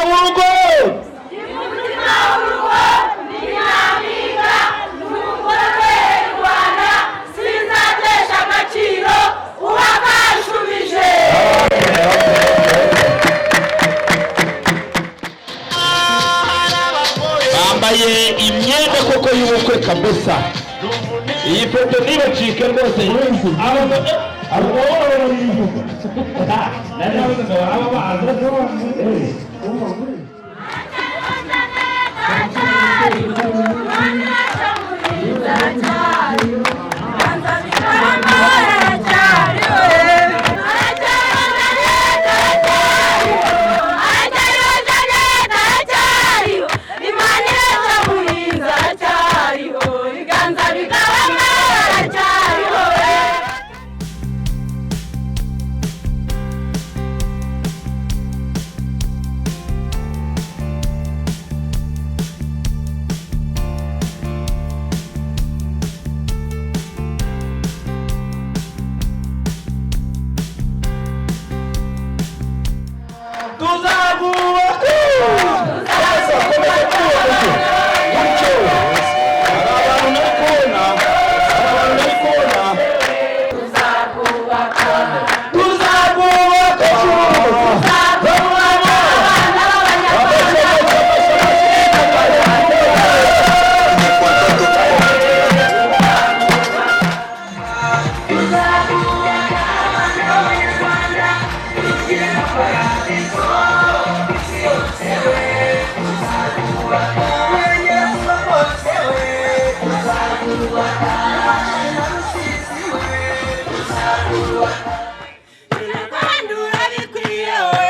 w'urugo. Umutima w'urugo ni nyampinga, ni umugore w'u Rwanda, sinzatesha agaciro uwakashubije. Bambaye imyenda koko y'ubukwe kabisa. Iyi foto ntibacike rwose. Tuzabubaka. Komeza, komeza kubaka gutyo. Hari abantu nari kubona, hari abantu nari kubona. Tuzabubaka.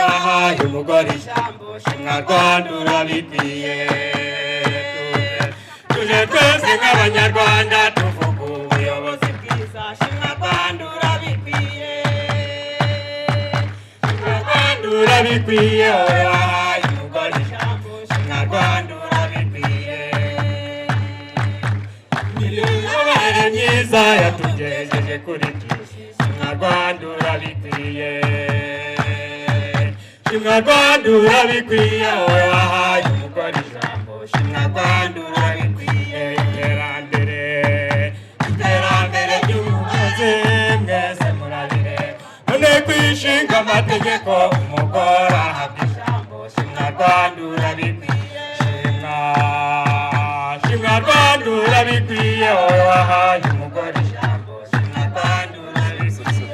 Wahaye umugore ijambo, shimwa Rwanda urabikwiye. Tuje twese nk'Abanyarwanda tuvuga ubuyobozi bwiza, shimwa Rwanda urabikwiye, shimwa Rwanda urabikwiye. Wowe wahaye umugore ijambo, shimwa Rwanda urabikwiye. Imiyoborere myiza yatugejeje kuri byinshi, shimwa Rwanda urabikwiye, shimwa Rwanda urabikwiye. Wowe wahaye umugore ijambo, shimwa Rwanda urabikwiye. Iterambere, iterambere ry'umukozi mwese murabireba. None kwishinga amategeko umugore ahabwa ijambo, shimwa Rwanda urabikwiye. Shimwa, shimwa Rwanda urabikwiye. Wowe wahaye umugore ijambo, shimwa Rwanda urabikwiye.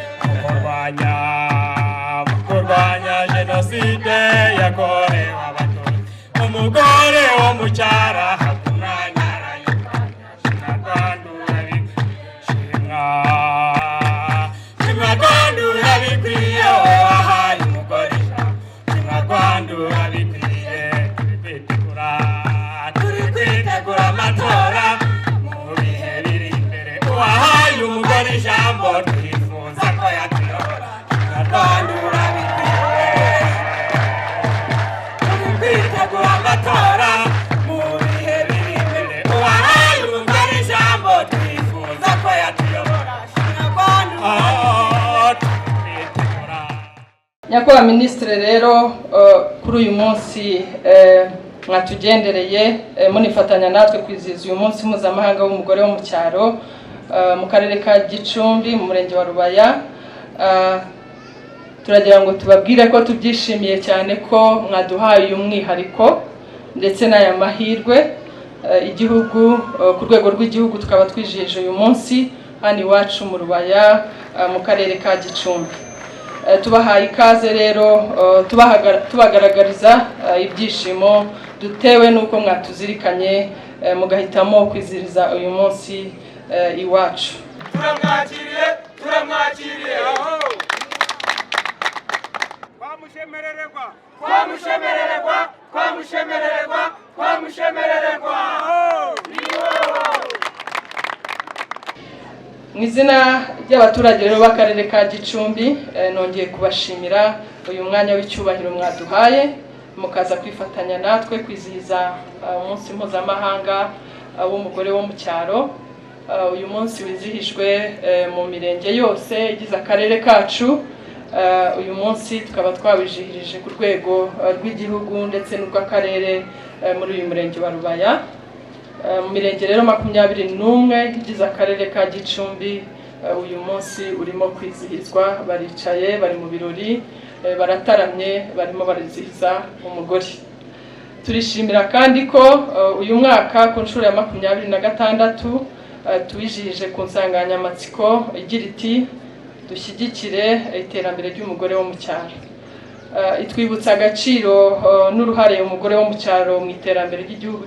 Mu kurwanya jenoside yakorewe Abatutsi, umugore wo mu cyaro ahabwa umwanya arayirwanya, shimwa Rwanda urabikwiye. Shimwa, shimwa Rwanda urabikwiye. Wowe wahaye umugore ijambo, shimwa Rwanda urabikwiye. Turi kwitegura, turi kwitegura amatora mu bihe biri imbere. Uwahaye umugore ijambo twifuza ko yatuyobora, shimwa Rwanda urabikwiye. Turi kwitegura amatora mu bihe biri imbere. Uwahaye umugore ijambo twifuza ko yatuyobora, shimwa Rwanda urabikwiye. Turi kwitegura. Nyakubahwa Minisitiri rero, kuri uyu munsi mwatugendereye, munifatanya natwe kwizihiza uyu munsi mpuzamahanga w'umugore wo mu cyaro mu karere ka Gicumbi, mu murenge wa Rubaya, turagira ngo tubabwire ko tubyishimiye cyane ko mwaduhaye uyu mwihariko ndetse n'aya mahirwe. Igihugu, ku rwego rw'igihugu tukaba twijihije uyu munsi hano iwacu mu Rubaya, mu karere ka Gicumbi. Tubahaye ikaze rero, tubagaragariza ibyishimo dutewe n'uko mwatuzirikanye, mugahitamo kwizihiza uyu munsi iwacu. Turamwakiriye, turamwakiriye. Twamushemerererwa, twamushemerererwa, twamushemerererwa, twamushemerererwa. Mu izina ry'abaturage rero b'akarere ka Gicumbi, nongeye kubashimira uyu mwanya w'icyubahiro mwaduhaye mukaza kwifatanya natwe kwizihiza umunsi mpuzamahanga w'umugore wo mu cyaro. Uyu munsi wizihijwe mu mirenge yose igize akarere kacu. Uyu munsi tukaba twawijihirije ku rwego rw'igihugu ndetse n'urw'akarere muri uyu murenge wa Rubaya. Mu mirenge rero 21 igize akarere ka Gicumbi, uyu munsi urimo kwizihizwa. Baricaye, bari mu birori, barataramye, barimo barizihiza umugore. Turishimira kandi ko uyu mwaka ku nshuro ya 26 tuwijihije ku nsanganyamatsiko igira iti: "Dushyigikire iterambere ry'umugore wo mu cyaro." Itwibutsa agaciro n'uruhare umugore wo mu cyaro mu iterambere ry'igihugu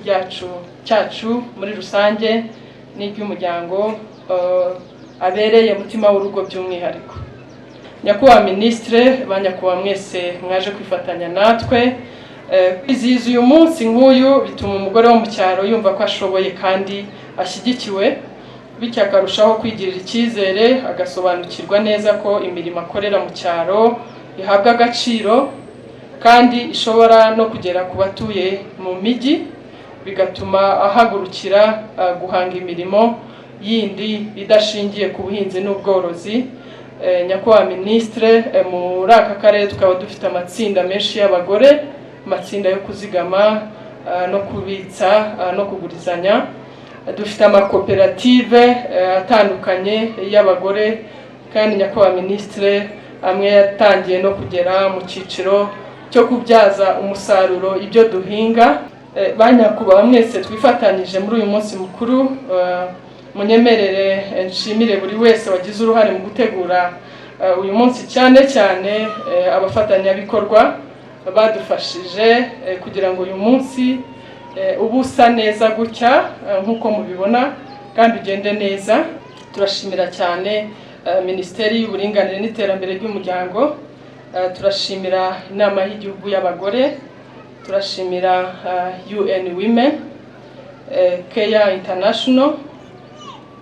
cyacu muri rusange n'iry'umuryango abereye mutima w'urugo by'umwihariko. Nyakubahwa Minisitire, ba nyakubahwa mwese mwaje kwifatanya natwe kwizihiza uyu munsi nk'uyu, bituma umugore wo mu cyaro yumva ko ashoboye kandi ashyigikiwe, bityo akarushaho kwigirira icyizere, agasobanukirwa neza ko imirimo akorera mu cyaro ihabwa agaciro kandi ishobora no kugera ku batuye mu mijyi, bigatuma ahagurukira guhanga imirimo yindi idashingiye ku buhinzi n'ubworozi. Nyakubahwa Minisitire, muri aka karere tukaba dufite amatsinda menshi y'abagore, amatsinda yo kuzigama no kubitsa no kugurizanya. Dufite amakoperative atandukanye y'abagore, kandi nyakubahwa Minisitire, amwe yatangiye no kugera mu cyiciro cyo kubyaza umusaruro ibyo duhinga. Ba nyakubahwa mwese twifatanyije muri uyu munsi mukuru, munyemerere nshimire buri wese wagize uruhare mu gutegura uyu munsi, cyane cyane abafatanyabikorwa badufashije kugira ngo uyu munsi ube usa neza gutya nk'uko mubibona kandi ugende neza. Turashimira cyane Minisiteri y'Uburinganire n'Iterambere ry'Umuryango, turashimira Inama y'Igihugu y'Abagore, turashimira UN Women, Care International,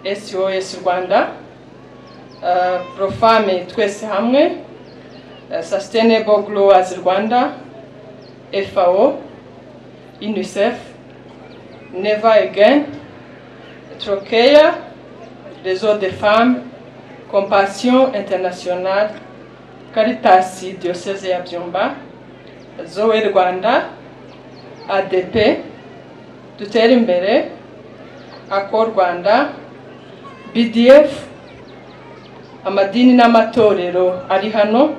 SOS Rwanda, Profemmes Twese Hamwe, Sustainable Growers Rwanda, FAO, UNICEF, Never Again, Trocaire, Réseau des Femmes, Compassion Internationale, Caritas Diocèse ya Byumba, Zoe Rwanda, ADP, Dutere Imbere, ACOR Rwanda, BDF, amadini n'amatorero ari hano,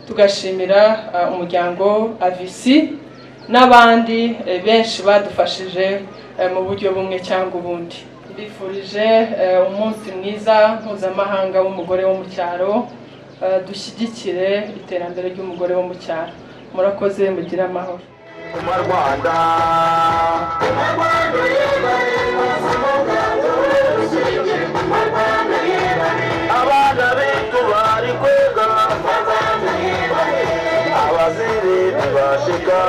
tugashimira umuryango AVC n'abandi benshi badufashije mu buryo bumwe cyangwa ubundi. Mbifurije umunsi mwiza mpuzamahanga w'umugore wo mu cyaro. Dushyigikire iterambere ry'umugore wo mu cyaro. Murakoze, mugire amahoro. Mu Rwanda. Abana bitu bari kwiga, abaziri ntibashika,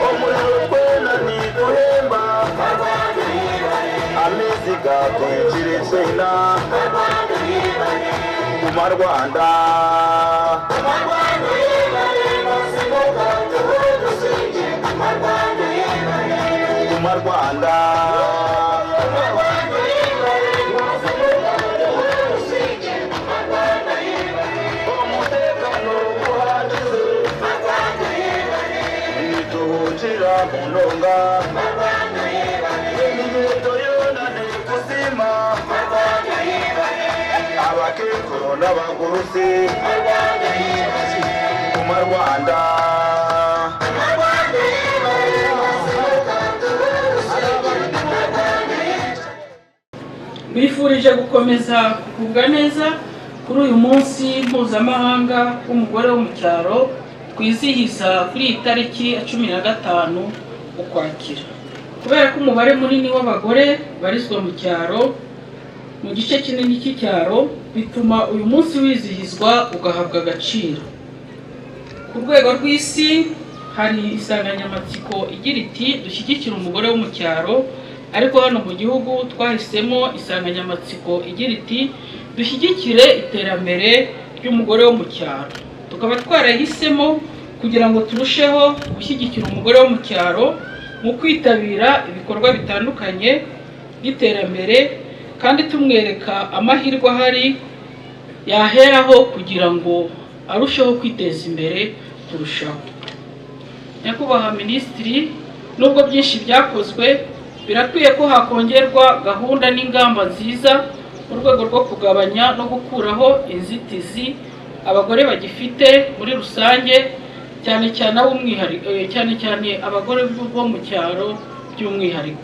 umuriro twena ntituhemba, amezi gatwikira insina mu Rwanda. Mu Rwanda. Umutekano uhagije, ntituhukira mu ntonga, imiheto yunane kuzima, abakecuru n'abagurusi mu Rwanda. Mbifurije gukomeza kugubwa neza kuri uyu munsi mpuzamahanga w'umugore wo mu cyaro twizihiza kuri iyi tariki ya 15 Ukwakira. Kubera ko umubare munini w'abagore barizwa mu cyaro, mu gice kinini cy'icyaro, bituma uyu munsi wizihizwa ugahabwa agaciro. Ku rwego rw'isi hari insanganyamatsiko igira iti: "Dushyigikire umugore wo mu cyaro", ariko hano mu gihugu twahisemo insanganyamatsiko igira iti: "Dushyigikire iterambere ry'umugore wo mu cyaro". Tukaba twarahisemo kugira ngo turusheho gushyigikira umugore wo mu cyaro mu kwitabira ibikorwa bitandukanye by'iterambere, kandi tumwereka amahirwe ahari. yaheraho kugira ngo arusheho kwiteza imbere kurushaho. Nyakubahwa Minisitiri, nubwo byinshi byakozwe, birakwiye ko hakongerwa gahunda n'ingamba nziza mu rwego rwo kugabanya no gukuraho inzitizi abagore bagifite muri rusange, cyane cyane ab'umwihariko, cyane cyane abagore bo mu cyaro by'umwihariko.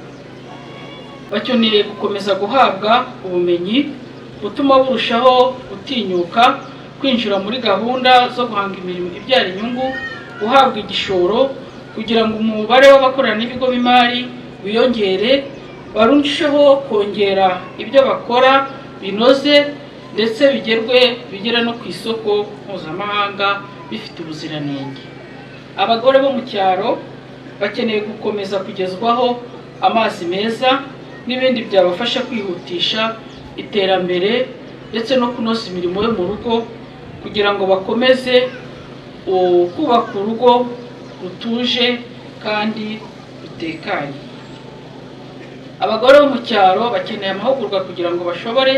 Bakeneye gukomeza guhabwa ubumenyi butuma burushaho gutinyuka kwinjira muri gahunda zo guhanga imirimo ibyara inyungu, guhabwa igishoro kugira ngo umubare w'abakorana n'ibigo b'imari wiyongere, barusheho kongera ibyo bakora binoze ndetse bigerwe bigere no ku isoko mpuzamahanga bifite ubuziranenge. Abagore bo mu cyaro bakeneye gukomeza kugezwaho amazi meza n'ibindi byabafasha kwihutisha iterambere ndetse no kunoza imirimo yo mu rugo kugira ngo bakomeze kubaka urugo rutuje kandi rutekanye. Abagore bo mu cyaro bakeneye amahugurwa kugira ngo bashobore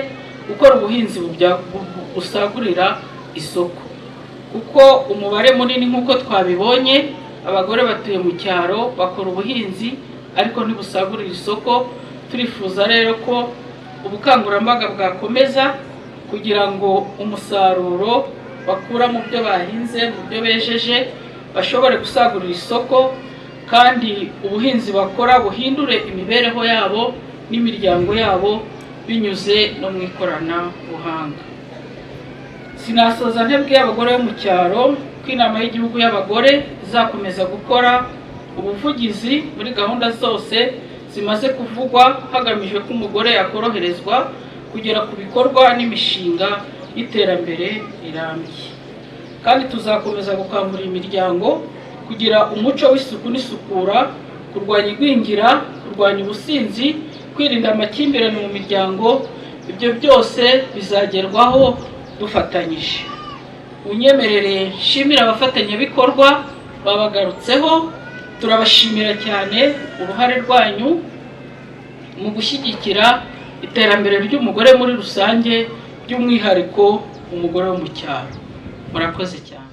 gukora ubuhinzi busagurira isoko, kuko umubare munini nk'uko twabibonye abagore batuye mu cyaro bakora ubuhinzi ariko ntibusagurira isoko. Turifuza rero ko ubukangurambaga bwakomeza kugira ngo umusaruro bakura mu byo bahinze, mu byo bejeje, bashobore gusagurira isoko, kandi ubuhinzi bakora buhindure imibereho yabo n'imiryango yabo binyuze no mu ikoranabuhanga. Sinasoza ntebwiye abagore bo mu cyaro ko Inama y'Igihugu y'Abagore izakomeza gukora ubuvugizi muri gahunda zose zimaze kuvugwa, hagamijwe ko umugore yakoroherezwa kugera ku bikorwa n'imishinga y'iterambere rirambye. Kandi tuzakomeza gukangurira imiryango kugira umuco w'isuku n'isukura, kurwanya igwingira, kurwanya ubusinzi, kwirinda amakimbirane mu miryango. Ibyo byose bizagerwaho dufatanyije. Unyemerere nshimira abafatanyabikorwa babagarutseho, turabashimira cyane uruhare rwanyu mu gushyigikira iterambere ry'umugore muri rusange, by'umwihariko umugore wo mu cyaro. Murakoze cyane.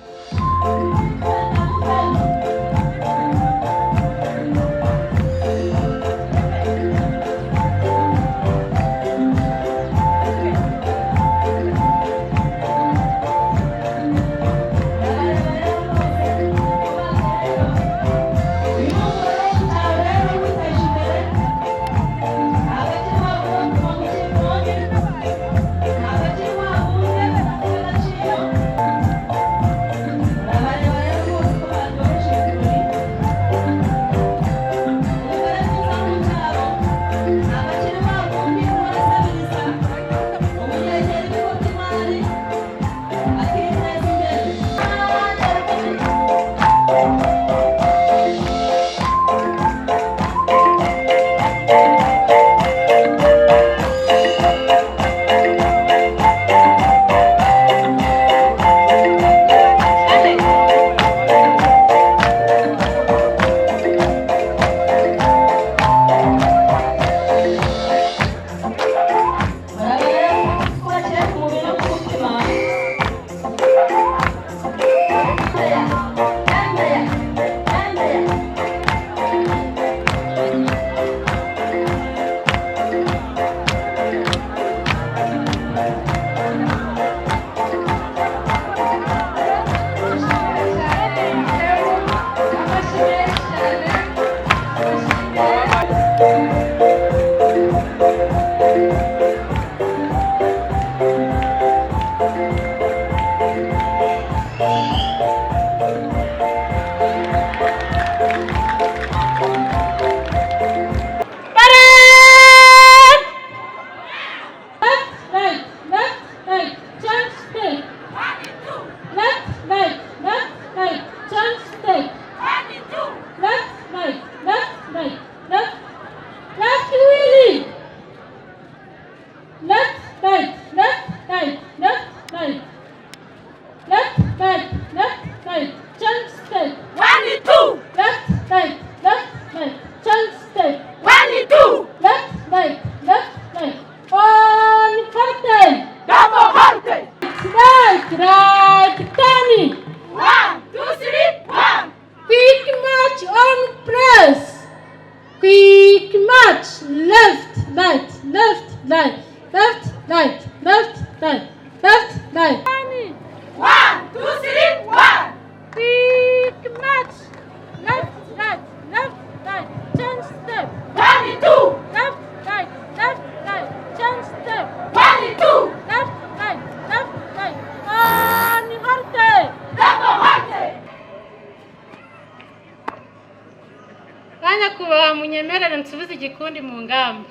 Nyakubahwa, munyemerere nsubize igikundi mu ngamba.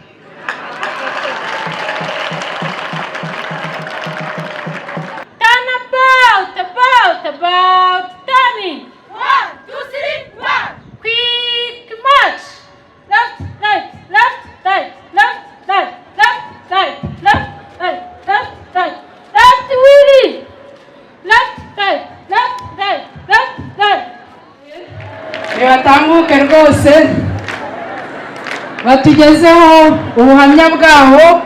Turn about, about, about, turning. 1, 2, 3, 1. Quick march. Left, right, left, right, left, right, left, right, left, right, left, right, left wheelie. Left, right, left, right, left, right. Nibatambuke rwose batugezeho ubuhamya bwabo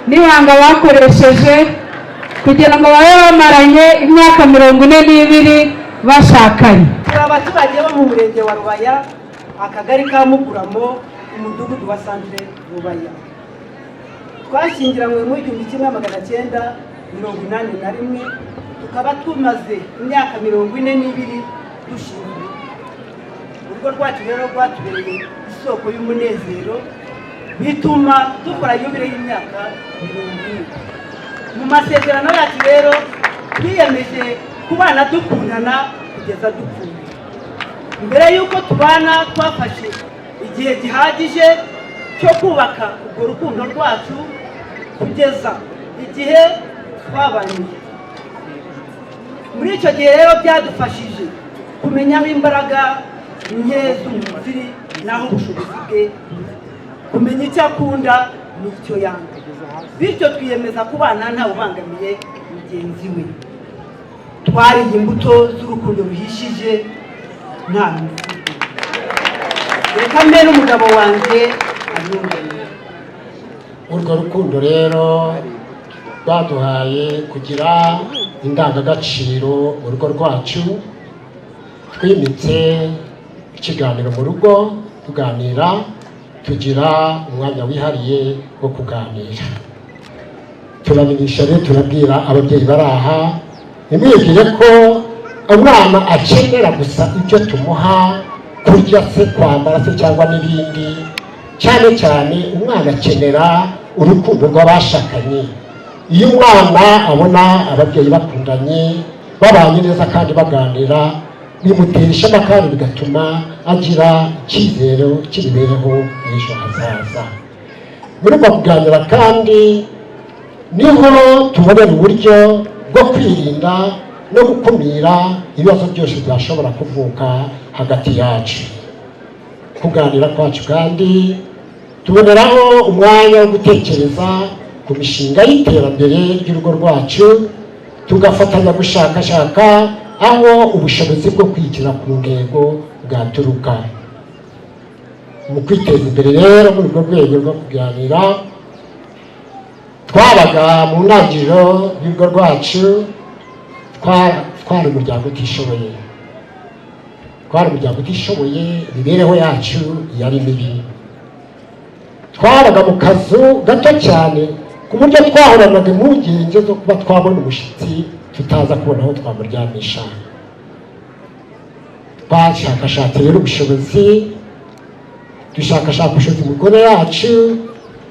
n'ibanga bakoresheje kugira ngo babe bamaranye imyaka 42 bashakanye. Turi abaturage bo mu murenge wa Rubaya, akagari ka Mukuramo, umudugudu wa Santire Rubaya. Twashyingiranywe mu 1981, tukaba tumaze imyaka 42 dushinzwe. Urugo rwacu rero rwatubereye isoko y'umunezero, bituma dukora yubile y'imyaka 40. Mu masezerano yacu rero twiyemeje kubana dukundana kugeza dupfuye. Mbere y'uko tubana twafashe igihe gihagije cyo kubaka urwo rukundo rwacu kugeza igihe twabaniye. Muri icyo gihe rero byadufashije kumenya aho imbaraga nke z'umuntu ziri n'aho ubushobozi bwe buri, kumenya icyo akunda n'icyo yanga, bityo twiyemeza kubana ntawe ubangamiye mugenzi we. Twariye imbuto z'urukundo ruhishije nta mivugo. Reka mbe n'umugabo wanjye anyunganira. Urwo rukundo rero rwaduhaye kugira indangagaciro mu rugo rwacu. Twimitse ikiganiro mu rugo, tuganira, tugira umwanya wihariye wo kuganira. Turamenyesha rero, turabwira ababyeyi bari aha, ntimwibwire ko umwana akenera gusa ibyo tumuha, kurya se, kwambara se, cyangwa n'ibindi. Cyane cyane umwana akenera urukundo rw'abashakanye. Iyo umwana abona ababyeyi bakundanye, babanye neza kandi baganira, bimutera ishema kandi bigatuma agira icyizere cy'imibereho y'ejo hazaza. Muri uko kuganira kandi niho tubonera uburyo bwo kwirinda no gukumira ibibazo byose byashobora kuvuka hagati yacu. Kuganira kwacu kandi tuboneraho umwanya wo gutekereza ku mishinga y'iterambere ry'urugo rwacu, tugafatanya gushakashaka aho ubushobozi bwo kwigira ku ntego bwaturuka mu kwiteza imbere. Rero muri urwo rwego rwo kuganira, twabaga mu ntangiriro y'urugo rwacu twari umuryango utishoboye, twari umuryango utishoboye, imibereho yacu yari mibi. Twabaga mu kazu gato cyane ku buryo twahoranaga impungenge zo kuba twabona umushyitsi tutaza kubona aho twamuryamisha. Twashakashatse rero ubushobozi, dushakashaka ubushobozi mu mikorere yacu,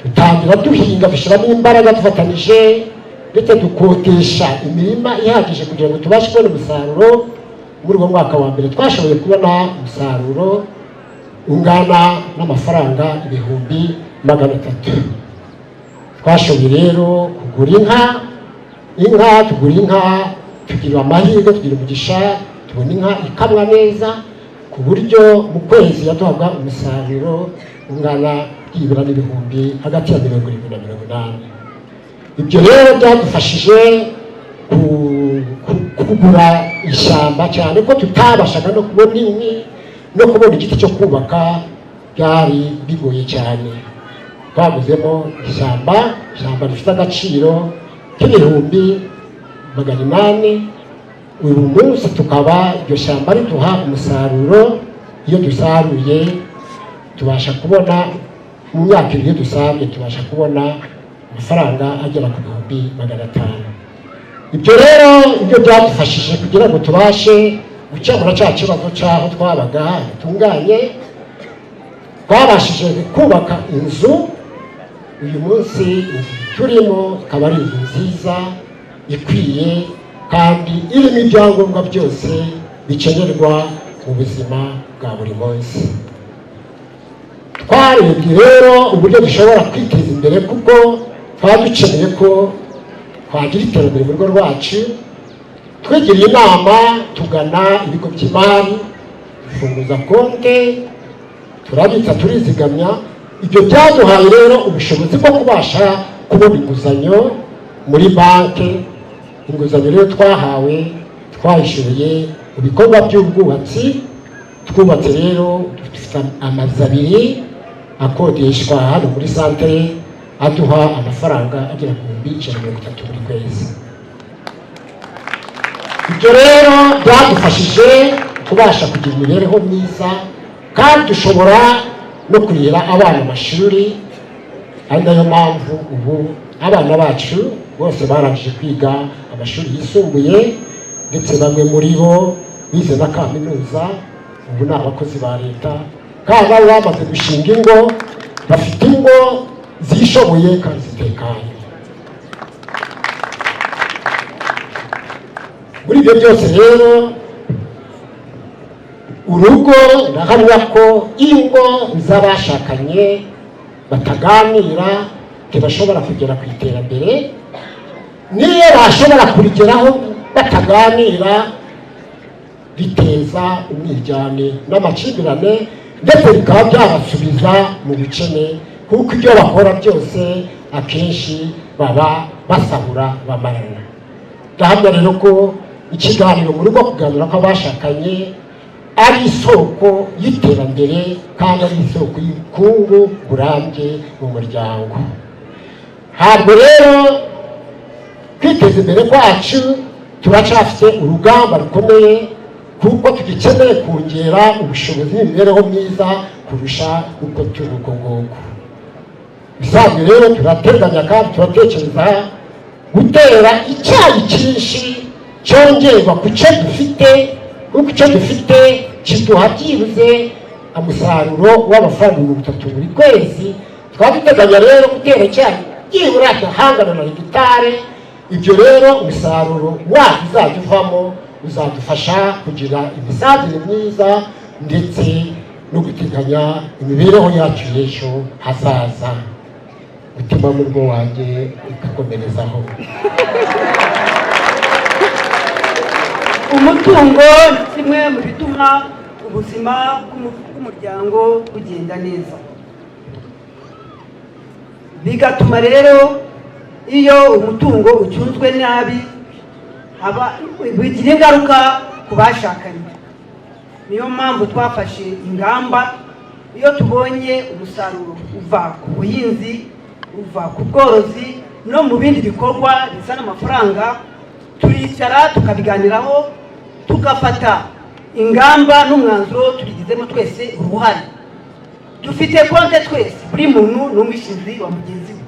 dutangira duhinga, dushyiramo imbaraga dufatanije, ndetse dukodesha imirima ihagije kugira ngo tubashe kubona umusaruro. Muri uwo mwaka wa mbere twashoboye kubona umusaruro ungana n'amafaranga 300,000. Twashoboye rero kugura inka, tugura inka, tugira amahirwe, tugira umugisha, tubona inka ikamwa neza ku buryo mu kwezi yaduhaga umusaruro ungana byibura n'ibihumbi hagati ya 70 na 80. Ibyo rero byadufashije kugura ishyamba, cyane ko tutabashaga no kubona inkwi, no kubona igiti cyo kubaka byari bigoye cyane. Twaguzemo ishyamba, ishyamba rifite agaciro k'800,000. Uyu munsi tukaba iryo shyamba riduha umusaruro. Iyo dusaruye tubasha kubona, mu myaka 2 iyo dusaruye tubasha kubona amafaranga agera ku 500,000. Ibyo rero ibyo byadufashije kugira ngo tubashe gukemura cya kibazo cy'aho twabaga hatunganye. Twabashije kubaka inzu. Uyu munsi inzu turimo ikaba ari inzu nziza ikwiye kandi irimo ibyangombwa byose bikenerwa mu buzima bwa buri munsi. Twarebye rero uburyo dushobora kwiteza imbere, kuko twaba dukeneye ko twagira iterambere mu rugo rwacu. Twigiriye inama, tugana ibigo by'imari, dufunguza konte, turabitsa, turizigamya. Ibyo byaduhaye rero ubushobozi bwo kubasha kubona inguzanyo muri banki. Inguzanyo rero twahawe twayishyuye mu bikorwa by'ubwubatsi. Twubatse rero, dufite amazu abiri akodeshwa hano muri santere, aduha amafaranga agera ku 130,000 buri kwezi. Ibyo rero byadufashije kubasha kugira imibereho myiza, kandi dushobora no kurihira abana amashuri, ari nayo mpamvu ubu abana bacu bose barangije kwiga amashuri yisumbuye, ndetse bamwe muri bo bize na kaminuza. Ubu ni abakozi ba leta, kandi bari bamaze gushinga ingo, bafite ingo zishoboye kandi zitekanye. Muri ibyo byose rero, urugo, ndahamya ko ingo z'abashakanye bataganira ntibashobora kugera ku iterambere. Niyo bashobora kurigeraho bataganira, biteza umwiryane n'amakimbirane, ndetse bikaba byabasubiza mu bukene, kuko ibyo bakora byose akenshi baba basahura bamarana. Ndahamya rero ko ikiganiro mu rugo, kuganira kw'abashakanye, ari isoko y'iterambere kandi ari isoko y'ubukungu burambye mu muryango. Ntabwo rero kwiteza imbere kwacu, turacyafite urugamba rukomeye, kuko tugikeneye kongera ubushobozi n'imibereho myiza kurusha uko turi uko nguko bisanzwe. Rero turateganya kandi turatekereza gutera icyayi cyinshi cyongerwa ku cyo dufite, kuko icyo dufite kiduha byibuze umusaruro w'amafaranga 30,000 buri kwezi. Twaba duteganya rero gutera icyayi byibura gahangana na hegitari. Ibyo rero umusaruro wabyo uzajya uvamo uzadufasha kugira imisazire myiza, ndetse no guteganya imibereho yacu y'ejo hazaza. Umutima mu rugo wanjye ikakomerezaho. Umutungo ni kimwe mu bituma ubuzima bw'umuryango bugenda neza, bigatuma rero iyo umutungo ucunzwe nabi bigira ingaruka ku bashakanye. Niyo mpamvu twafashe ingamba: iyo tubonye umusaruro uva ku buhinzi, uva ku bworozi no mu bindi bikorwa bizana amafaranga, turicara tukabiganiraho, tugafata ingamba n'umwanzuro tubigizemo twese uruhare. Dufite konte twese, buri muntu ni umwishingizi wa mugenzi we,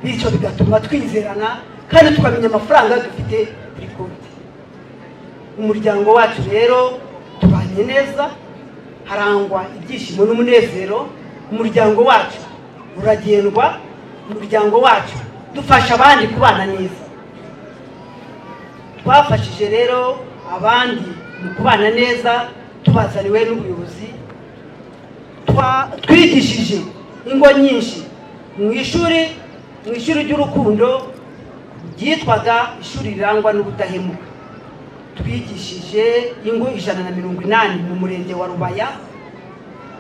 bityo bigatuma twizerana kandi tukamenya amafaranga dufite kuri konti. Umuryango wacu rero tubanye neza, harangwa ibyishimo n'umunezero. Umuryango wacu uragendwa, umuryango wacu dufasha abandi kubana neza. Twafashije rero abandi mu kubana neza tubazaniwe n'ubuyobozi. Twigishije ingo nyinshi mu ishuri ry'urukundo ryitwaga ishuri rirangwa n'ubudahemuka. Twigishije ingo 180 mu murenge wa Rubaya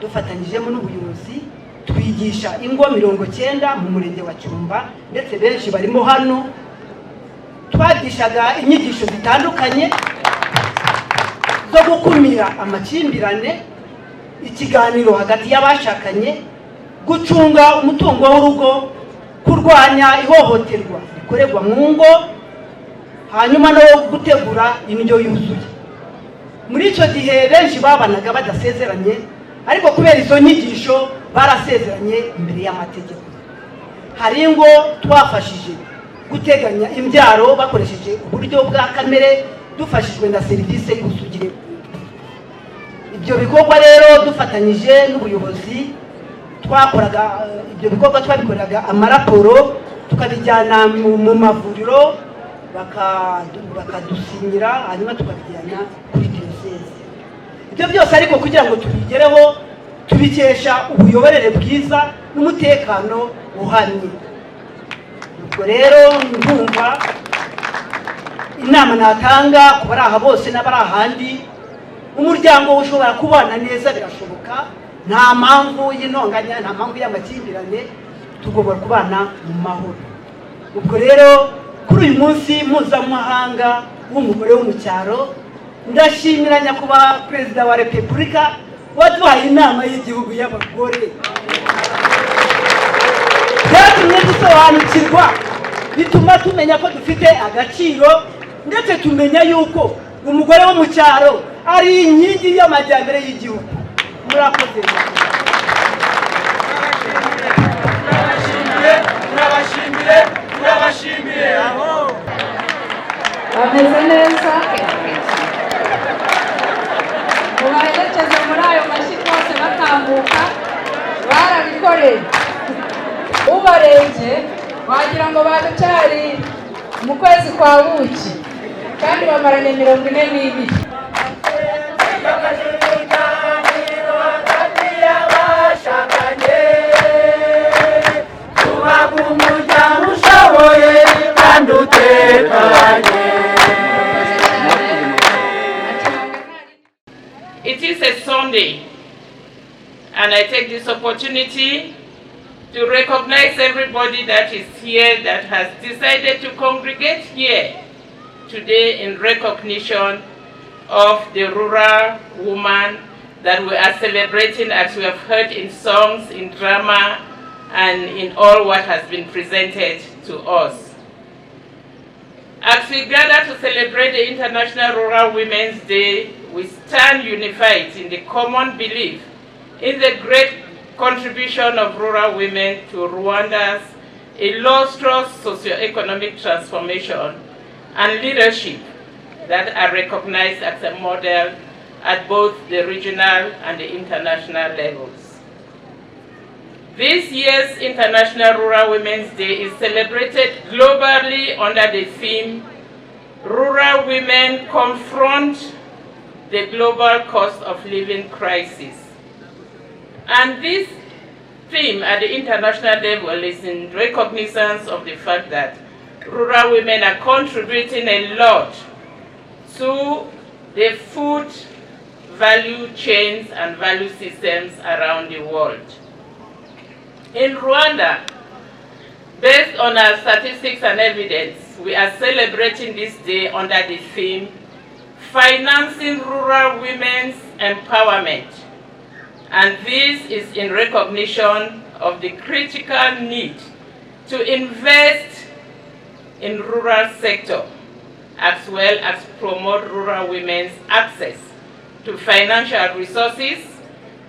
dufatanyijemo n'ubuyobozi. Twigisha ingo 90 mu murenge wa Cyumba, ndetse benshi barimo hano. Twagishaga inyigisho zitandukanye zo gukumira amakimbirane, ikiganiro hagati y'abashakanye, gucunga umutungo w'urugo, kurwanya ihohoterwa rikorerwa mu ngo, hanyuma no gutegura indyo yuzuye. Muri icyo gihe benshi babanaga badasezeranye, ariko kubera izo nyigisho barasezeranye imbere y'amategeko. Hari ingo twafashije guteganya imbyaro bakoresheje uburyo bwa kamere, dufashijwe na serivisi y'ubusugire. Ibyo bikorwa rero dufatanyije n'ubuyobozi twakoraga ibyo bikorwa, twabikoreraga amaraporo, tukabijyana mu mavuriro, bakadusinyira, hanyuma tukabijyana kuri diyoseze. Ibyo byose ariko kugira ngo tubigereho Tubikesha ubuyoborere bwiza n'umutekano uhamye. Ubwo rero ndumva inama natanga ku bari aha bose n'abari ahandi, umuryango ushobora kubana neza, birashoboka, nta mpamvu y'intonganya, nta mpamvu y'amakimbirane, tugomba kubana mu mahoro. Ubwo rero kuri uyu munsi mpuzamahanga w'umugore wo mu cyaro, ndashimira Nyakubahwa Perezida wa Repubulika waduhaye Inama y'Igihugu y'Abagore. Byatumye dusobanukirwa, bituma tumenya ko dufite agaciro, ndetse tumenya yuko umugore wo mu cyaro ari inkingi y'amajyambere y'igihugu. Murakoze. Turabashimiye, turabashimiye aho. Bameze neza, mubaherekeze muri ayo mashyi rwose batambuka, barabikoreye. Ubarebye wagira ngo baracyari mu kwezi kwa buki, kandi bamaranye 42. Twubaka umuryango ushoboye kandi utekanye. It is a Sunday, and I take this opportunity to recognize everybody that is here that has decided to congregate here today in recognition of the rural woman that we are celebrating, as we have heard in songs, in drama, and in all what has been presented to us. As we gather to celebrate the International Rural Women's Day, we stand unified in the common belief in the great contribution of rural women to Rwanda's illustrious socioeconomic transformation and leadership that are recognized as a model at both the regional and the international levels. This year's International Rural Women's Day is celebrated globally under the theme, Rural Women Confront the Global Cost of Living Crisis. And this theme at the international level is in recognizance of the fact that rural women are contributing a lot to the food value chains and value systems around the world. In Rwanda, based on our statistics and evidence, we are celebrating this day under the theme, Financing Rural Women's Empowerment. And this is in recognition of the critical need to invest in rural sector, as well as promote rural women's access to financial resources,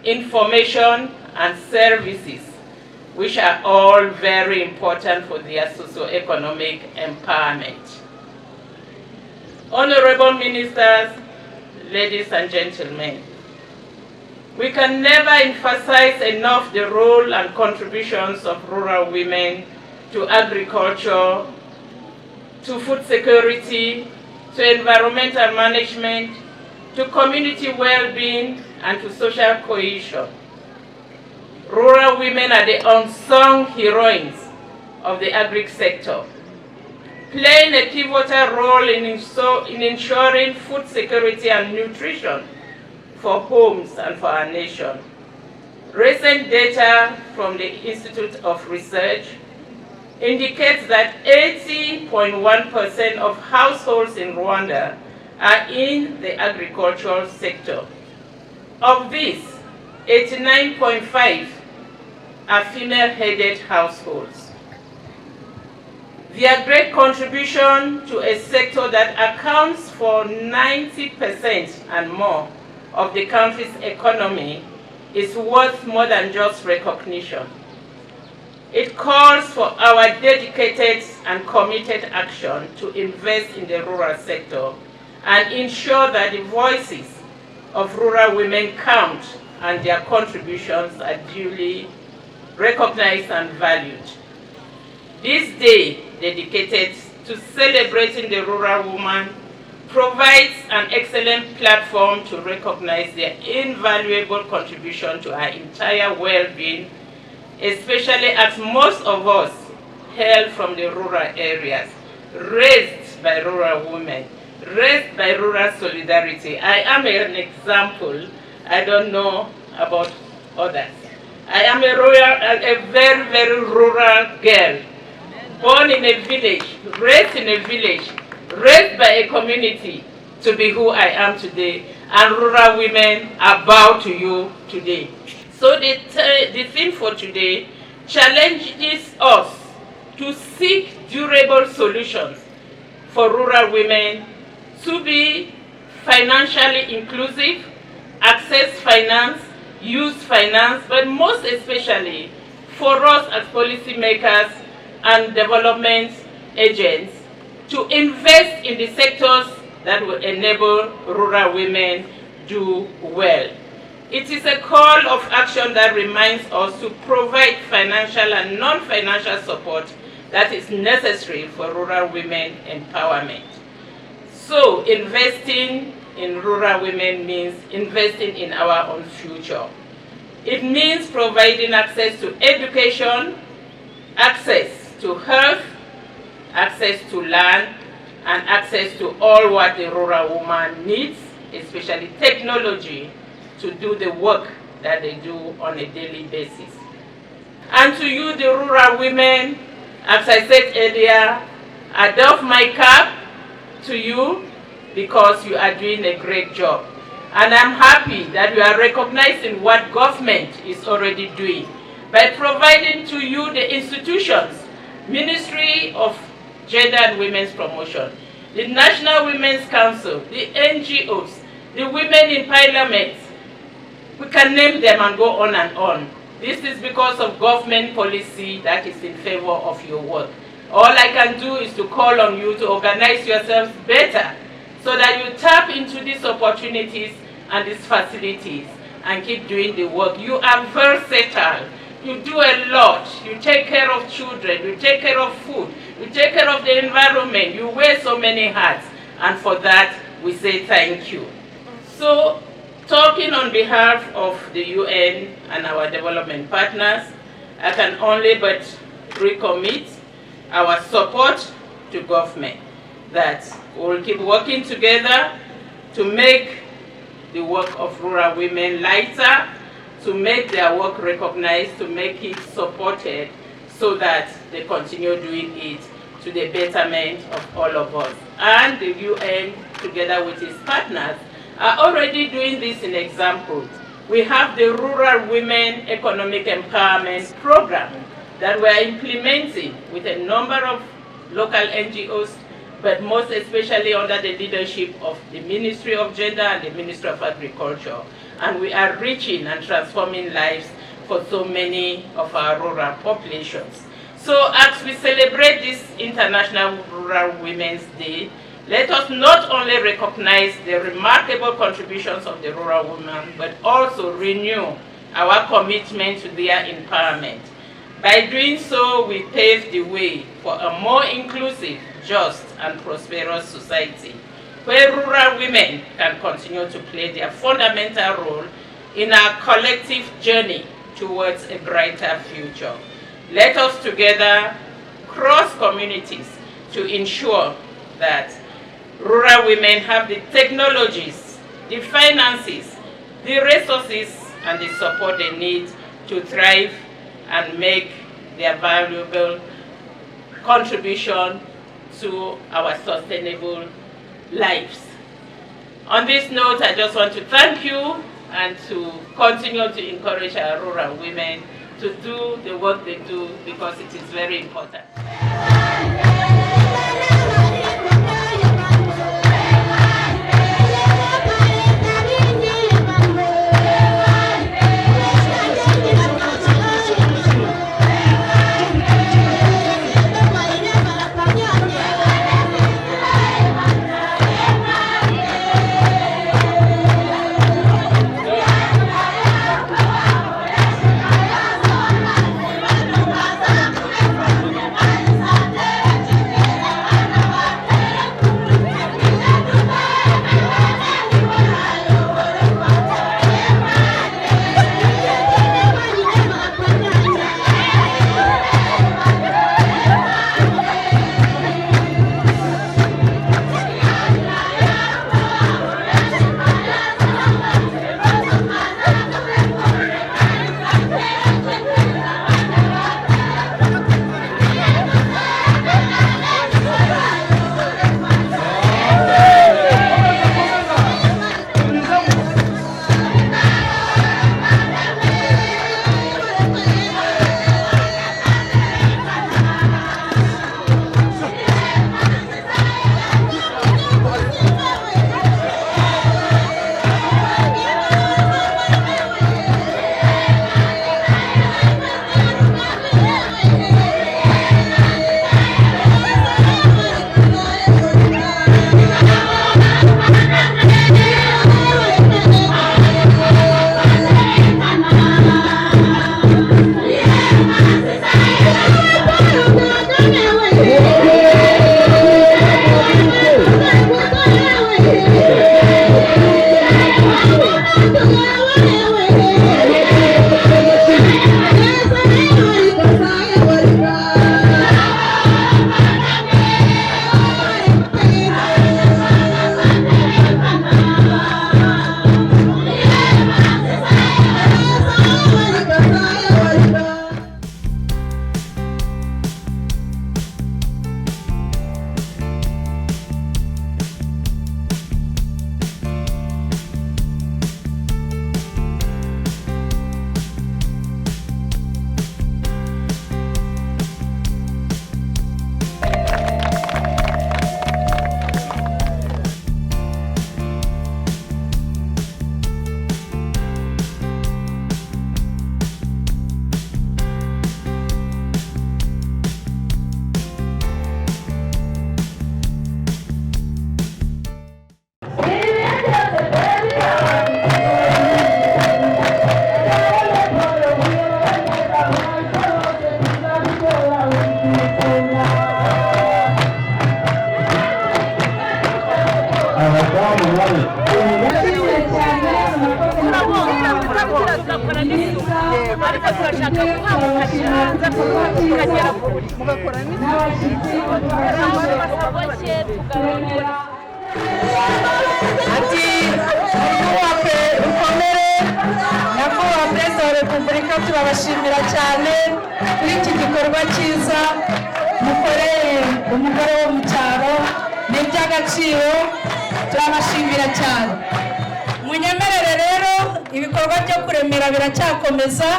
information, and services, which are all very important for their socioeconomic empowerment. Honorable Ministers, ladies and gentlemen, we can never emphasize enough the role and contributions of rural women to agriculture, to food security, to environmental management, to community well-being, and to social cohesion. Rural women are the unsung heroines of the agri sector, playing a pivotal role in ensuring food security and nutrition for homes and for our nation. Recent data from the Institute of Research indicates that 80.1% of households in Rwanda are in the agricultural sector. Of this, 89.5 are female-headed households. Their great contribution to a sector that accounts for 90% and more of the country's economy is worth more than just recognition. It calls for our dedicated and committed action to invest in the rural sector and ensure that the voices of rural women count and their contributions are duly recognized and valued. This day, dedicated to celebrating the rural woman, provides an excellent platform to recognize their invaluable contribution to our entire well-being, especially as most of us hail from the rural areas, raised by rural women, raised by rural solidarity. I am an example. I don't know about others. I am a very, very rural girl, born in a village, raised in a village, raised by a community to be who I am today, and rural women are bow to you today. So the theme for today challenges us to seek durable solutions for rural women to be financially inclusive, access finance, use finance, but most especially for us as policymakers and development agents to invest in the sectors that will enable rural women do well. It is a call of action that reminds us to provide financial and non-financial support that is necessary for rural women empowerment. So investing in rural women means investing in our own future. It means providing access to education, access to health, access to land, and access to all what the rural woman needs, especially technology, to do the work that they do on a daily basis. And to you, the rural women, as I said earlier, I doff my cap to you because you are doing a great job. And I'm happy that you are recognizing what government is already doing by providing to you the institutions, Ministry of Gender and Women's Promotion, the National Women's Council, the NGOs, the women in parliament. We can name them and go on and on. This is because of government policy that is in favor of your work. All I can do is to call on you to organize yourselves better so that you tap into these opportunities and these facilities and keep doing the work. You are versatile. You do a lot. You take care of children. You take care of food. You take care of the environment. You wear so many hats. And for that, we say thank you. So, talking on behalf of the UN and our development partners, I can only but recommit our support to government that we'll keep working together to make the work of rural women lighter, to make their work recognized, to make it supported so that they continue doing it to the betterment of all of us. And the UN, together with its partners, are already doing this in examples. We have the Rural Women Economic Empowerment Program that we are implementing with a number of local NGOs, but most especially under the leadership of the Ministry of Gender and the Ministry of Agriculture. And we are reaching and transforming lives for so many of our rural populations. So as we celebrate this International Rural Women's Day, let us not only recognize the remarkable contributions of the rural women, but also renew our commitment to their empowerment. By doing so, we pave the way for a more inclusive, just, and prosperous society, where rural women can continue to play their fundamental role in our collective journey towards a brighter future. Let us together cross communities to ensure that rural women have the technologies, the finances, the resources, and the support they need to thrive and make their valuable contribution to our sustainable lives. On this note, I just want to thank you and to continue to encourage our rural women to do the work they do because it is very important. Yeah. Ariko turashaka kubaha tukagera kure mugakora Ati mwubake rukomere, nyakubahwa Perezida wa Repubulika, turabashimira cyane kuri iki gikorwa cyiza mukoreye umugore wo mu cyaro, ni iby'agaciro, turabashimira cyane. Munyemerere rero ibikorwa byo kuremera biracyakomeza.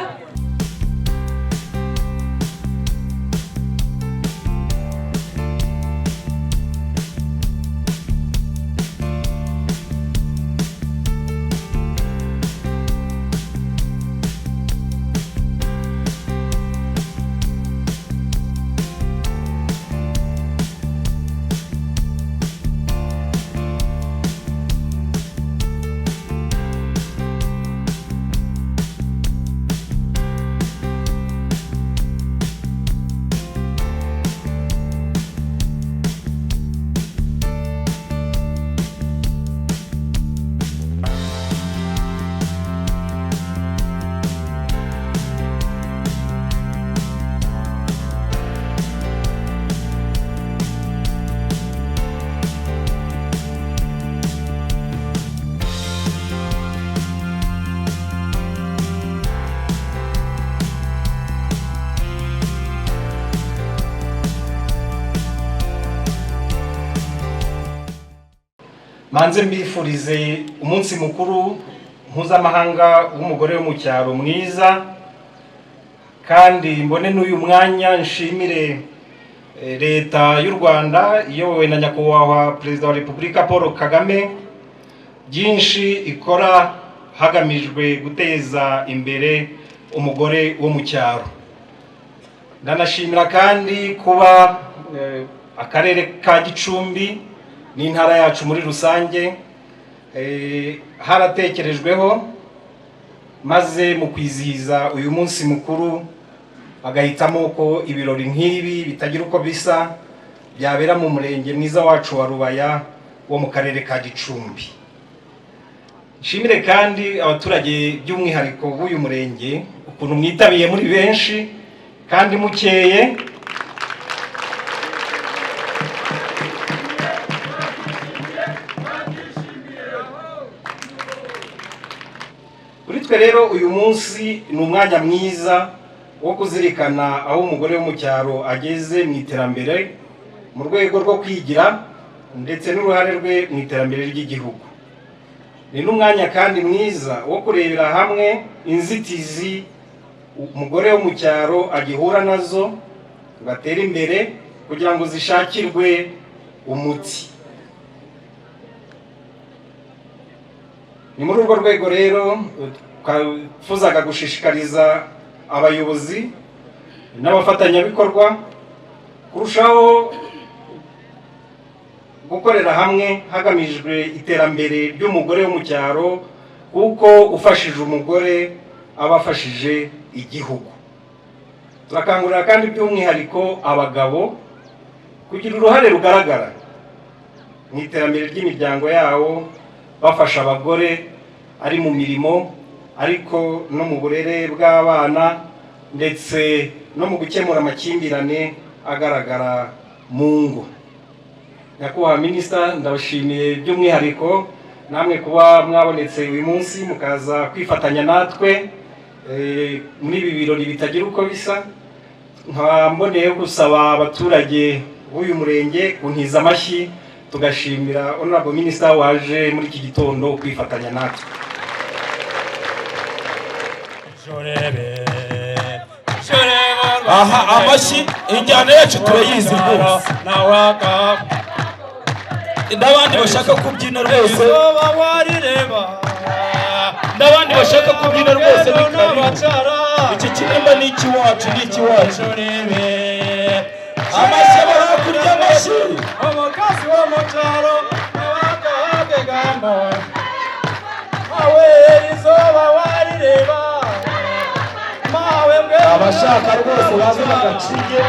Manze mbifurize umunsi mukuru mpuzamahanga w'umugore wo mu cyaro mwiza, kandi mbone n'uyu mwanya nshimire Leta y'u Rwanda iyobowe na Nyakubahwa Perezida wa Repubulika Paul Kagame, byinshi ikora hagamijwe guteza imbere umugore wo mu cyaro. Ndanashimira kandi kuba akarere ka Gicumbi n'intara yacu muri rusange haratekerejweho, maze mu kwizihiza uyu munsi mukuru bagahitamo ko ibirori nk'ibi bitagira uko bisa byabera mu murenge mwiza wacu wa Rubaya wo mu karere ka Gicumbi. Nshimire kandi abaturage by'umwihariko b'uyu murenge ukuntu mwitabiye muri benshi kandi mukeye. Kuri twe rero uyu munsi ni umwanya mwiza wo kuzirikana aho umugore wo mu cyaro ageze mu iterambere mu rwego rwo kwigira ndetse n'uruhare rwe mu iterambere ry'igihugu. Ni n'umwanya kandi mwiza wo kurebera hamwe inzitizi umugore wo mu cyaro agihura nazo ngo atere imbere kugira ngo zishakirwe umuti. Ni muri urwo rwego rero twifuzaga gushishikariza abayobozi n'abafatanyabikorwa kurushaho gukorera hamwe hagamijwe iterambere ry'umugore wo mu cyaro, kuko ufashije umugore aba afashije igihugu. Turakangurira kandi by'umwihariko abagabo kugira uruhare rugaragara mu iterambere ry'imiryango yabo, bafasha abagore Ari mu mirimo, ariko no mu burere bw'abana, ndetse no mu gukemura amakimbirane agaragara mu ngo. Nyakubahwa Minisita, ndabashimiye by'umwihariko namwe kuba mwabonetse uyu munsi mukaza kwifatanya natwe muri ibi birori bitagira uko bisa. Nkaba mboneye gusaba abaturage b'uyu murenge kuntiza amashyi, tugashimira Honorable Minister waje muri iki gitondo kwifatanya natwe. Aha, amashyi, injyana yacu turayizi rwose, n'abandi bashaka kubyina rwose, n'abandi bashaka kubyina rwose ni karibu. Iki kirimba ni icy'iwacu, ni icy'iwacu. Amashyi aba hakurya, amashyi. Omukazi wo mu cyaro nawakahagegamba mawe izuba warireba mawe mbwe. Abashaka rwose baze bagacinye,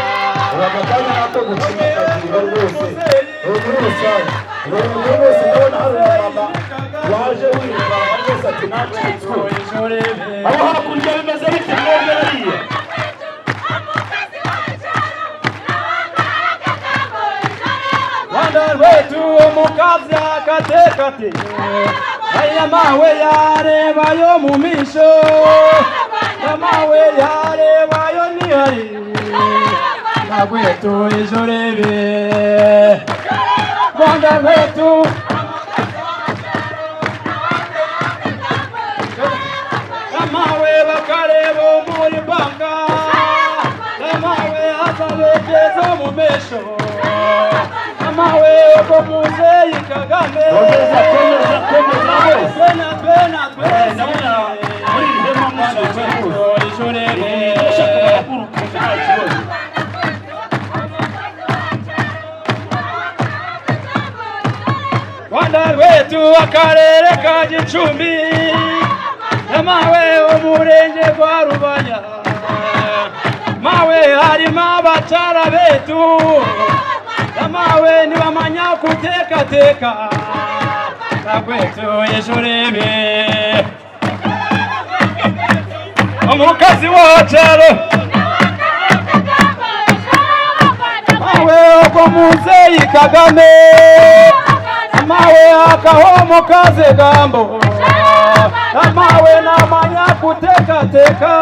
ubu akanya nako gucinya akagira rwose muri rusange. Ubu rwose ndabona hari umumama waje wirukanka rwose, ati nacitswe. Abo hakurya bimeze bite mwebwe hariya? Rwanda rwetu, omukazi akatekate aya mawe yarebayo mu misho, amawe yarebayo nihari nagwetu ijorebe Rwanda rwetu. Amawe bakareba muri banka, amawe azabegeza mu mesho, amawe ogo muzeyi Kagame. Komeza, komeza, komeza rwose. Twena twena twese. Ndabona muri iri hema musohotse rwose. Ijorebe. Ushaka baraguruka, nta kibazo. Rwanda rwetu, akarere ka Gicumbi, mawe umurenge gwa Rubaya, mawe harimo abacara betu, mawe ntibamanya kutekateka rwetu ijorebe. Omukazi wacaro mawe ogwo muzeyi Kagame, mawe akahomo kaze gambo, amawe namanya kutekateka,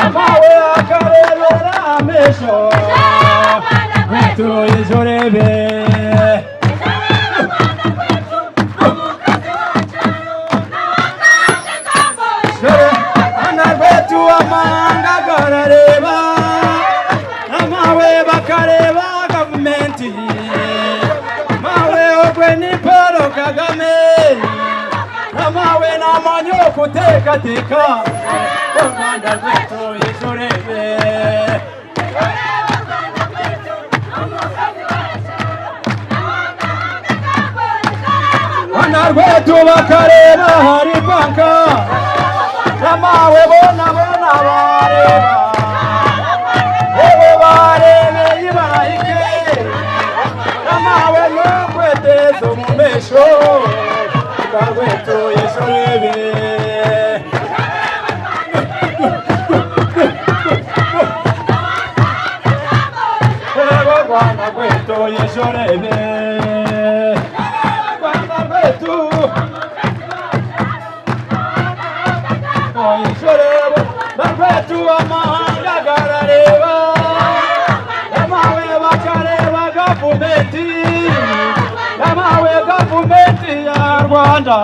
amawe akarebera amesho rwetu ijorebe. Rwanda rwetu, amahanga garareba, amawe bakareba gavumenti, mawe ogwe ni Paul Kagame, amawe namanyo kutekateka. U Rwanda rwetu ijorebe. Rwanda rwetu, bakareba hari banka, amawe bona bona bareba, ebo barebeye barahike, amawe nokweteza umumesho. Rwanda rwetu ijorebe. Ebo Rwanda rwetu ijorebe. Rwanda rwetu ijorebe. Rwetu, amahanga garareba, amawe bakareba gavumenti, amawe gavumenti ya Rwanda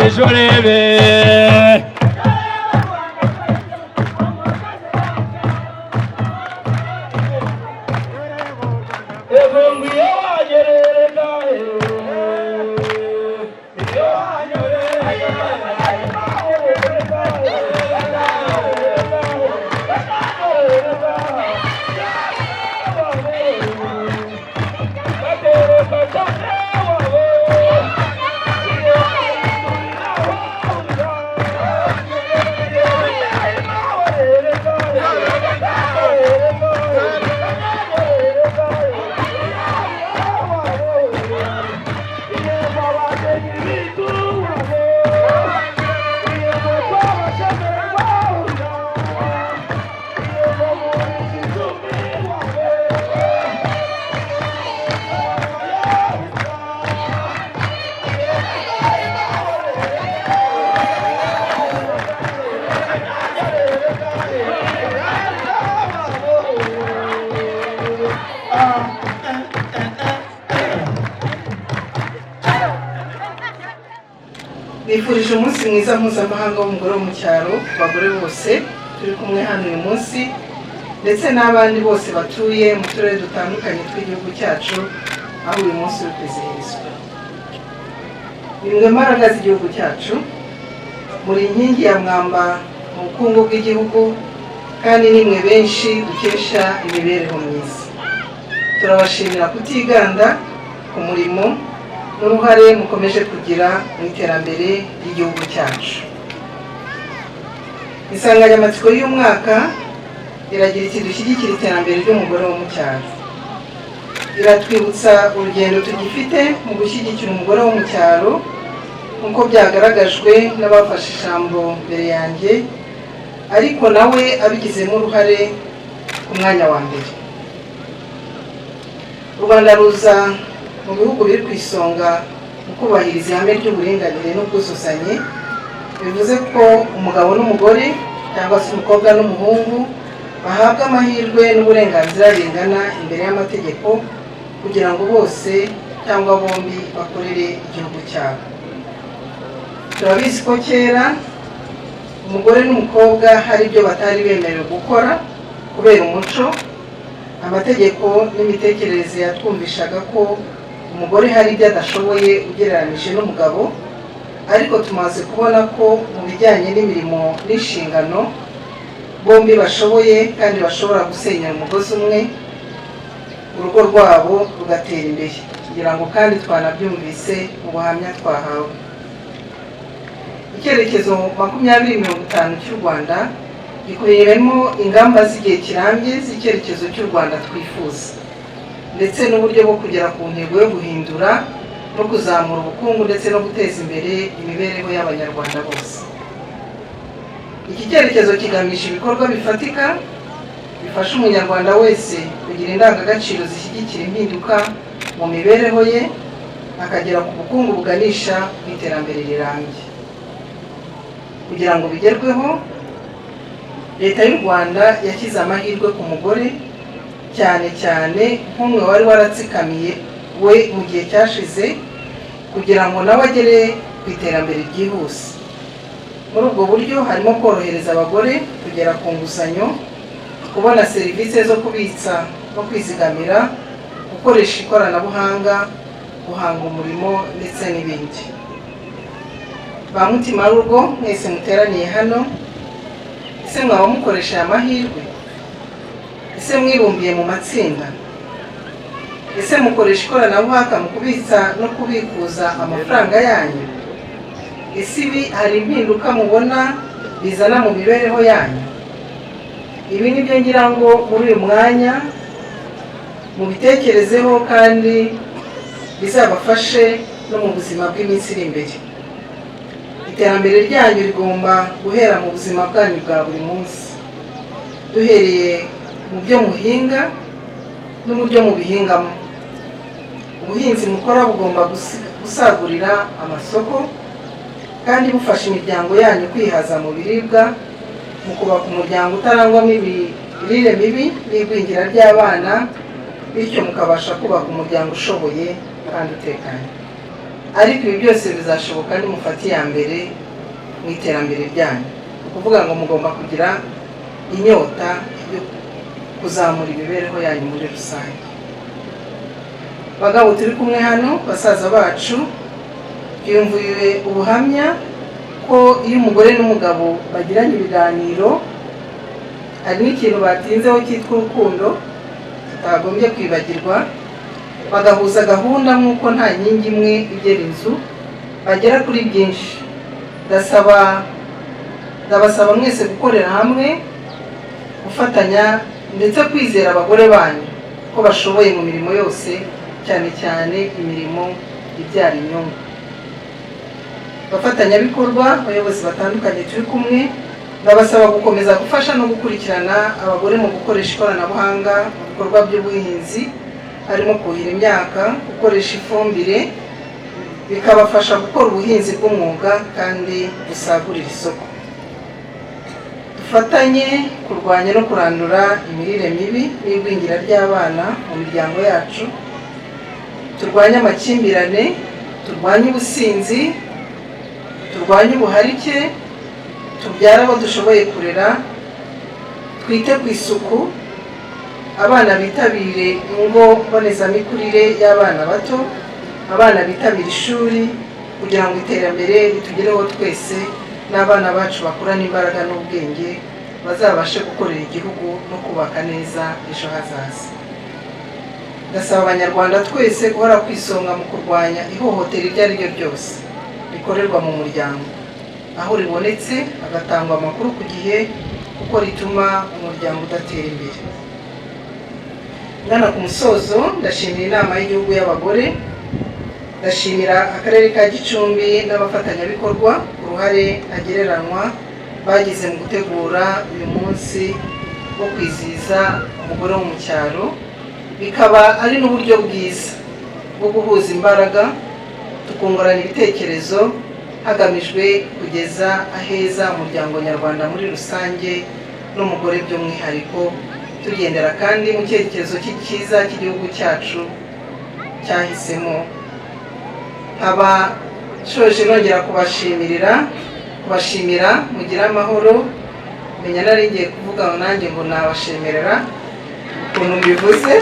ijorebe. Ego ngwiyo wanyererega, iyo wanyorerega. Nifurije umunsi mwiza mpuzamahanga w'umugore wo mu cyaro ku bagore bose turi kumwe hano uyu munsi, ndetse n'abandi bose batuye mu turere dutandukanye tw'igihugu cyacu aho uyu munsi uri kwizihirizwa. Nimwe mbaraga z'igihugu cyacu, muri inkingi ya mwamba mu bukungu bw'igihugu, kandi nimwe benshi dukesha imibereho myiza. Turabashimira kutiganda ku murimo n'uruhare mukomeje kugira mu iterambere ry'igihugu cyacu. Insanganyamatsiko y'umwaka iragira iti dushyigikire iterambere ry'umugore wo mu cyaro. Iratwibutsa urugendo tugifite mu gushyigikira umugore wo mu cyaro, nk'uko byagaragajwe n'abafashe ijambo mbere yanjye, ariko nawe abigizemo uruhare ku mwanya wa mbere. U Rwanda ruza mu bihugu biri ku isonga mu kubahiriza ihame ry'uburinganire n'ubwuzuzanye, bivuze ko umugabo n'umugore cyangwa se umukobwa n'umuhungu bahabwa amahirwe n'uburenganzira bingana imbere y'amategeko, kugira ngo bose cyangwa bombi bakorere igihugu cyabo. Turabizi ko kera umugore n'umukobwa hari ibyo batari bemerewe gukora kubera umuco, amategeko n'imitekerereze yatwumvishaga ko umugore hari ibyo adashoboye ugereranije n'umugabo, ariko tumaze kubona ko mu bijyanye n'imirimo n'inshingano bombi bashoboye kandi bashobora gusenyera umugozi umwe, urugo rwabo rugatera imbere. Kugira ngo kandi twanabyumvise mu buhamya twahawe. Icyerekezo 2050 cy'u Rwanda gikubiyemo ingamba z'igihe kirambye z'icyerekezo cy'u Rwanda twifuza, ndetse n'uburyo bwo kugera ku ntego yo guhindura no kuzamura ubukungu ndetse no guteza imbere imibereho y'Abanyarwanda bose. Iki cyerekezo kigamije ibikorwa bifatika bifasha Umunyarwanda wese kugira indangagaciro zishyigikira impinduka mu mibereho ye, akagera ku bukungu buganisha ku iterambere rirambye. Kugira ngo bigerweho, Leta y'u Rwanda yashyize amahirwe ku mugore, cyane cyane nk'umwe wari waratsikamiye we mu gihe cyashize, kugira ngo nawe agere ku iterambere ryihuse. Muri ubwo buryo harimo korohereza abagore kugera ku nguzanyo, kubona serivisi zo kubitsa no kwizigamira, gukoresha ikoranabuhanga, guhanga umurimo ndetse n'ibindi. Ba mutima w'urugo mwese muteraniye hano, ese mwaba mukoresha aya mahirwe? Ese mwibumbiye mu matsinda? Ese mukoresha ikoranabuhanga mu kubitsa no kubikuza amafaranga yanyu? Ese ibi hari impinduka mubona bizana mu mibereho yanyu? Ibi ni byo ngira ngo muri uyu mwanya mubitekerezeho kandi bizabafashe no mu buzima bw'iminsi iri imbere. Iterambere ryanyu rigomba guhera mu buzima bwanyu bwa buri munsi, duhereye mu byo muhinga n'uburyo mubihingamo. Ubuhinzi mukora bugomba gusagurira amasoko kandi bufasha imiryango yanyu kwihaza mu biribwa, mu kubaka umuryango utarangwamo imirire mibi n'igwingira ry'abana, bityo mukabasha kubaka umuryango ushoboye kandi utekanye. Ariko ibi byose bizashoboka nimufata iya mbere mu iterambere ryanyu. Ni ukuvuga ngo mugomba kugira inyota yo kuzamura imibereho yanyu muri rusange. Bagabo turi kumwe hano, basaza bacu, byumviwe ubuhamya ko iyo umugore n'umugabo bagiranye ibiganiro, hari n'ikintu batinzeho cyitwa urukundo tutagombye kwibagirwa, bagahuza gahunda nk'uko nta nkingi imwe igera inzu, bagera kuri byinshi. Ndabasaba mwese gukorera hamwe, gufatanya ndetse kwizera abagore banyu ko bashoboye mu mirimo yose, cyane cyane imirimo ibyara inyungu. Abafatanyabikorwa, abayobozi batandukanye turi kumwe, ndabasaba gukomeza gufasha no gukurikirana abagore mu gukoresha ikoranabuhanga mu bikorwa by'ubuhinzi, harimo kuhira imyaka, gukoresha ifumbire, bikabafasha gukora ubuhinzi bw'umwuga kandi busagurira isoko. Dufatanye kurwanya no kurandura imirire mibi n'igwingira ry'abana mu miryango yacu, turwanye amakimbirane, turwanye ubusinzi, Turwanye ubuharike, tubyare abo dushoboye kurera, twite ku isuku, abana bitabire ingo mbonezamikurire y'abana bato, abana bitabire ishuri, kugira ngo iterambere ritugereho twese n'abana bacu bakurane imbaraga n'ubwenge, bazabashe gukorera igihugu no kubaka neza ejo hazaza. Ndasaba Abanyarwanda twese guhora ku isonga mu kurwanya ihohotera iryo ari ryo ryose rikorerwa mu muryango, aho ribonetse hagatangwa amakuru ku gihe, kuko rituma umuryango udatera imbere. Ngana ku musozo, ndashimira Inama y'Igihugu y'Abagore, ndashimira Akarere ka Gicumbi n'abafatanyabikorwa uruhare ntagereranywa bagize mu gutegura uyu munsi wo kwizihiza umugore wo mu cyaro, bikaba ari n'uburyo bwiza bwo guhuza imbaraga tukungurana ibitekerezo hagamijwe kugeza aheza umuryango nyarwanda muri rusange n'umugore by'umwihariko, tugendera kandi mu cyerekezo cyiza cy'igihugu cyacu cyahisemo. Nkaba nshoje nongera kubashimira, mugire amahoro. Menya nari ngiye kuvuga ngo nanjye ngo nabashemerera ukuntu mbivuze,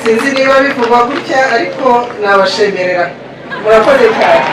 sinzi niba bivugwa gutya, ariko nabashemerera. Murakoze cyane.